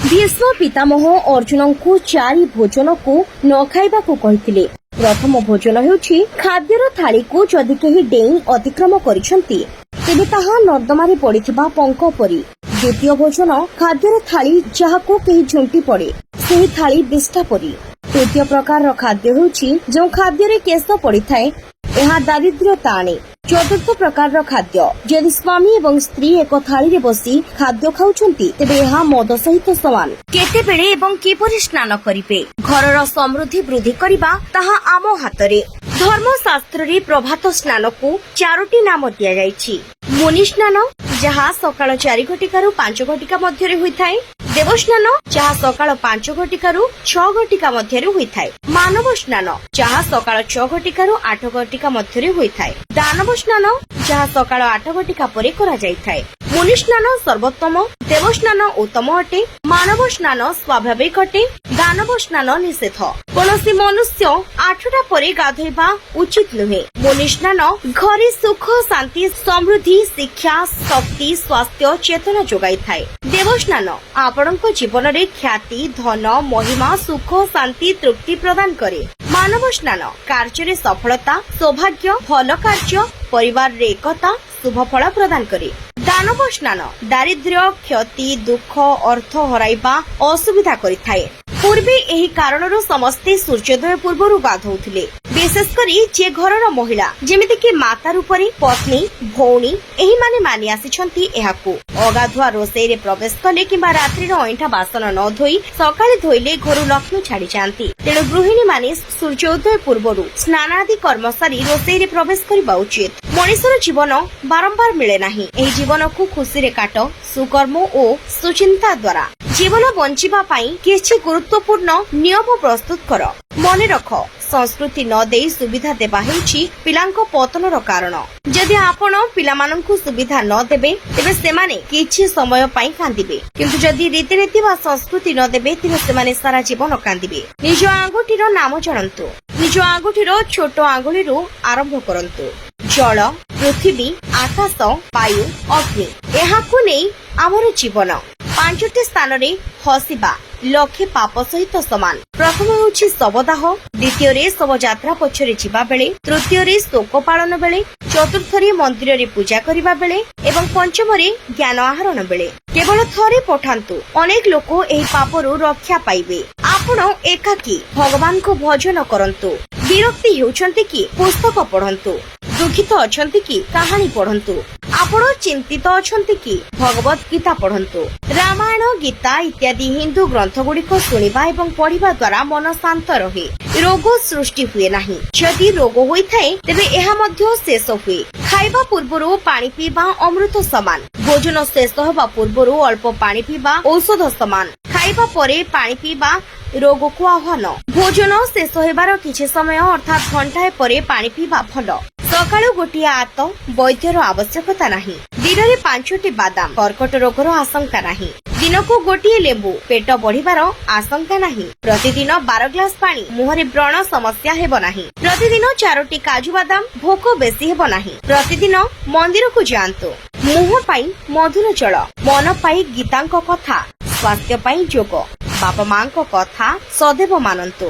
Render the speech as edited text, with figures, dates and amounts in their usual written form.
ଭୀଷ୍ମ ପିତାମହ ଅର୍ଜୁନଙ୍କୁ ଚାରି ଭୋଜନକୁ ନ ଖାଇବାକୁ କହିଥିଲେ। ପ୍ରଥମ ଭୋଜନ ହେଉଛି, ଖାଦ୍ୟର ଥାଳିକୁ ଯଦି କେହି ଡେଇଁ ଅତିକ୍ରମ କରିଛନ୍ତି, ତେବେ ତାହା ନର୍ଦ୍ଦମାରେ ପଡ଼ିଥିବା ପଙ୍କ ପରି। ଦ୍ୱିତୀୟ ଭୋଜନ, ଖାଦ୍ୟର ଥାଳି ଯାହାକୁ କେହି ଝୁଣ୍ଟି ପଡ଼େ, ସେହି ଥାଳି ବିଷ୍ଠା ପରି। ତୃତୀୟ ପ୍ରକାରର ଖାଦ୍ୟ ହେଉଛି, ଯେଉଁ ଖାଦ୍ୟରେ କେଶ ପଡ଼ିଥାଏ, ଏହା ଦାରିଦ୍ର୍ୟତା ଆଣେ। ଚତୁର୍ଥ ପ୍ରକାରର ଖାଦ୍ୟ, ଯଦି ସ୍ୱାମୀ ଏବଂ ସ୍ତ୍ରୀ ଏକ ଥାଳିରେ ବସି ଖାଦ୍ୟ ଖାଉଛନ୍ତି, ତେବେ ଏହା ମଦ ସହିତ ସମାନ। କେତେବେଳେ ଏବଂ କିପରି ସ୍ନାନ କରିବେ? ଘରର ସମୃଦ୍ଧି ବୃଦ୍ଧି କରିବା, ତାହା ଆମ ହାତରେ। ଧର୍ମଶାସ୍ତ୍ରରେ ପ୍ରଭାତ ସ୍ନାନକୁ ଚାରୋଟି ନାମ ଦିଆଯାଇଛି। ମୁନି ସ୍ନାନ, ଯାହା ସକାଳ 4 ଘଟିକାରୁ 5 ଘଟିକା ମଧ୍ୟରେ ହୋଇଥାଏ। ଦେବସ୍ନାନ, ଯାହା ସକାଳ 5 ଘଟିକାରୁ 6 ଘଟିକା ମଧ୍ୟରେ ହୋଇଥାଏ। ମାନବ ସ୍ନାନ, ଯାହା ସକାଳ 6 ଘଟିକାରୁ 8 ଘଟିକା ମଧ୍ୟରେ ହୋଇଥାଏ। ଦାନବ ସ୍ନାନ, ଯାହା ସକାଳ 8 ଘଟିକା ପରେ କରାଯାଇଥାଏ। ମୁନି ସ୍ନାନ ସର୍ବୋତ୍ତମ, ଦେବସ୍ନାନ ଉତ୍ତମ ଅଟେ, ମାନବ ସ୍ନାନ ସ୍ୱାଭାବିକ ଅଟେ, ଦାନବ ସ୍ନାନ ନିଷେଧ। କୌଣସି ମନୁଷ୍ୟ 8ଟା ପରେ ଗାଧୋଇବା ଉଚିତ ନୁହେଁ। ମୁନି ସ୍ନାନ ଘରେ ସୁଖ, ଶାନ୍ତି, ସମୃଦ୍ଧି, ଶିକ୍ଷା, ଶକ୍ତି, ସ୍ୱାସ୍ଥ୍ୟ, ଚେତନା ଯୋଗାଇଥାଏ। ଦେବସ୍ନାନ ଆପଣଙ୍କ ଜୀବନରେ ଖ୍ୟାତି, ଧନ, ମହିମା, ସୁଖ, ଶାନ୍ତି, ତୃପ୍ତି ପ୍ରଦାନ କରେ। ମାନବ ସ୍ନାନ କାର୍ଯ୍ୟରେ ସଫଳତା, ସୌଭାଗ୍ୟ, ଭଲ କାର୍ଯ୍ୟ, ପରିବାରରେ ଏକତା, ଶୁଭ ଫଳ ପ୍ରଦାନ କରେ। ଦାନବ ସ୍ନାନ ଦାରିଦ୍ର୍ୟ, କ୍ଷତି, ଦୁଃଖ, ଅର୍ଥ ହରାଇବା, ଅସୁବିଧା କରିଥାଏ। ପୂର୍ବେ ଏହି କାରଣରୁ ସମସ୍ତେ ସୂର୍ଯ୍ୟୋଦୟ ପୂର୍ବରୁ ଗାଧଉଥିଲେ। ବିଶେଷ କରି ଯିଏ ଘରର ମହିଳା, ଯେମିତିକି ମାତା ରୂପରେ ପତ୍ନୀ, ଭଉଣୀ, ଏହିମାନେ ମାନି ଆସିଛନ୍ତି ଏହାକୁ। ଅଗାଧୁଆ ରୋଷେଇରେ ପ୍ରବେଶ କଲେ କିମ୍ବା ରାତ୍ରିର ଅଇଁଠା ବାସନ ନ ଧୋଇ ସକାଳେ ଧୋଇଲେ ଘରୁ ଲକ୍ଷ୍ମୀ ଛାଡି ଯାଆନ୍ତି। ତେଣୁ ଗୃହିଣୀମାନେ ସୂର୍ଯ୍ୟୋଦୟ ପୂର୍ବରୁ ସ୍ନାନାଦି କର୍ମ ସାରି ରୋଷେଇରେ ପ୍ରବେଶ କରିବା ଉଚିତ। ମଣିଷର ଜୀବନ ବାରମ୍ବାର ମିଳେ ନାହିଁ। ଏହି ଜୀବନକୁ ଖୁସିରେ କାଟ ସୁକର୍ମ ଓ ସୁଚିନ୍ତା ଦ୍ୱାରା। ଜୀବନ ବଞ୍ଚିବା ପାଇଁ କିଛି ଗୁରୁତ୍ୱପୂର୍ଣ୍ଣ ନିୟମ ପ୍ରସ୍ତୁତ କର। ମନେ ରଖ, ସଂସ୍କୃତି ନ ଦେଇ ସୁବିଧା ଦେବା ହେଉଛି ପିଲାଙ୍କ ପତନର କାରଣ। ଯଦି ଆପଣ ପିଲାମାନଙ୍କୁ ସୁବିଧା ନ ଦେବେ, ତେବେ ସେମାନେ କିଛି ସମୟ ପାଇଁ କାନ୍ଦିବେ, କିନ୍ତୁ ଯଦି ରୀତିନୀତି ବା ସଂସ୍କୃତି ନ ଦେବେ, ତେବେ ସେମାନେ ସାରା ଜୀବନ କାନ୍ଦିବେ। ନିଜ ଆଙ୍ଗୁଠିର ନାମ ଜାଣନ୍ତୁ। ନିଜ ଆଙ୍ଗୁଠିର ଛୋଟ ଆଙ୍ଗୁଳିରୁ ଆରମ୍ଭ କରନ୍ତୁ। ଜଳ, ପୃଥିବୀ, ଆକାଶ, ବାୟୁ, ଅଗ୍ନି, ଏହାକୁ ନେଇ ଆମର ଜୀବନ। ପାଞ୍ଚଟି ସ୍ଥାନରେ ହସିବା ଲକ୍ଷେ ପାପ ସହିତ ସମାନ। ପ୍ରଥମ ହେଉଛି ଶବଦାହ, ଦ୍ୱିତୀୟରେ ଶବଯାତ୍ରା ପଛରେ ଯିବା ବେଳେ, ତୃତୀୟରେ ଶୋକ ପାଳନ ବେଳେ, ଚତୁର୍ଥରେ ମନ୍ଦିରରେ ପୂଜା କରିବା ବେଳେ ଏବଂ ପଞ୍ଚମରେ ଜ୍ଞାନ ଆହରଣ ବେଳେ। କେବଳ ଥରେ ପଠାନ୍ତୁ, ଅନେକ ଲୋକ ଏହି ପାପରୁ ରକ୍ଷା ପାଇବେ। ଆପଣ ଏକାକୀ ଭଗବାନଙ୍କୁ ଭଜନ କରନ୍ତୁ। ବିରକ୍ତି ହେଉଛନ୍ତି କି? ପୁସ୍ତକ ପଢନ୍ତୁ। ଦୁଃଖିତ ଅଛନ୍ତି କି? କାହାଣୀ ପଢନ୍ତୁ। ଆପଣ ଚିନ୍ତିତ ଅଛନ୍ତି କି? ଭଗବତ ଗୀତା ପଢନ୍ତୁ। ରାମାୟଣ, ଗୀତା ଇତ୍ୟାଦି ହିନ୍ଦୁ ଗ୍ରନ୍ଥଗୁଡ଼ିକ ଶୁଣିବା ଏବଂ ପଢିବା ଦ୍ୱାରା ମନ ଶାନ୍ତ ରହେ, ରୋଗ ସୃଷ୍ଟି ହୁଏ ନାହିଁ। ଯଦି ରୋଗ ହୋଇଥାଏ, ତେବେ ଏହା ମଧ୍ୟ ଶେଷ ହୁଏ। ଖାଇବା ପୂର୍ବରୁ ପାଣି ପିଇବା ଅମୃତ ସମାନ। ଭୋଜନ ଶେଷ ହେବା ପୂର୍ବରୁ ଅଳ୍ପ ପାଣି ପିଇବା ଔଷଧ ସମାନ। ଖାଇବା ପରେ ପାଣି ପିଇବା ରୋଗକୁ ଆହ୍ୱାନ। ଭୋଜନ ଶେଷ ହେବାର କିଛି ସମୟ, ଅର୍ଥାତ୍ ଘଣ୍ଟାଏ ପରେ ପାଣି ପିଇବା ଭଲ। ସକାଳୁ ଗୋଟିଏ ଆତ, ବୈଦ୍ୟର ଆବଶ୍ୟକତା ନାହିଁ। ଦିନରେ ପାଞ୍ଚଟି ବାଦାମ, କର୍କଟ ରୋଗର ଆଶଙ୍କା ନାହିଁ। ଦିନକୁ ଗୋଟିଏ ଲେମ୍ବୁ, ପେଟ ବଢିବାର ଆଶଙ୍କା ନାହିଁ। ପ୍ରତିଦିନ 12 ଗ୍ଲାସ ପାଣି, ମୁହଁରେ ବ୍ରଣ ସମସ୍ୟା ହେବ ନାହିଁ। ପ୍ରତିଦିନ ଚାରୋଟି କାଜୁ ବାଦାମ, ଭୋକ ବେଶୀ ହେବ ନାହିଁ। ପ୍ରତିଦିନ ମନ୍ଦିରକୁ ଯାଆନ୍ତୁ। ମୁହଁ ପାଇଁ ମଧୁର ଜଳ, ମନ ପାଇଁ ଗୀତାଙ୍କ କଥା, ସ୍ୱାସ୍ଥ୍ୟ ପାଇଁ ଯୋଗ, ବାପା ମାଙ୍କ କଥା ସदैବ ମାନନ୍ତୁ।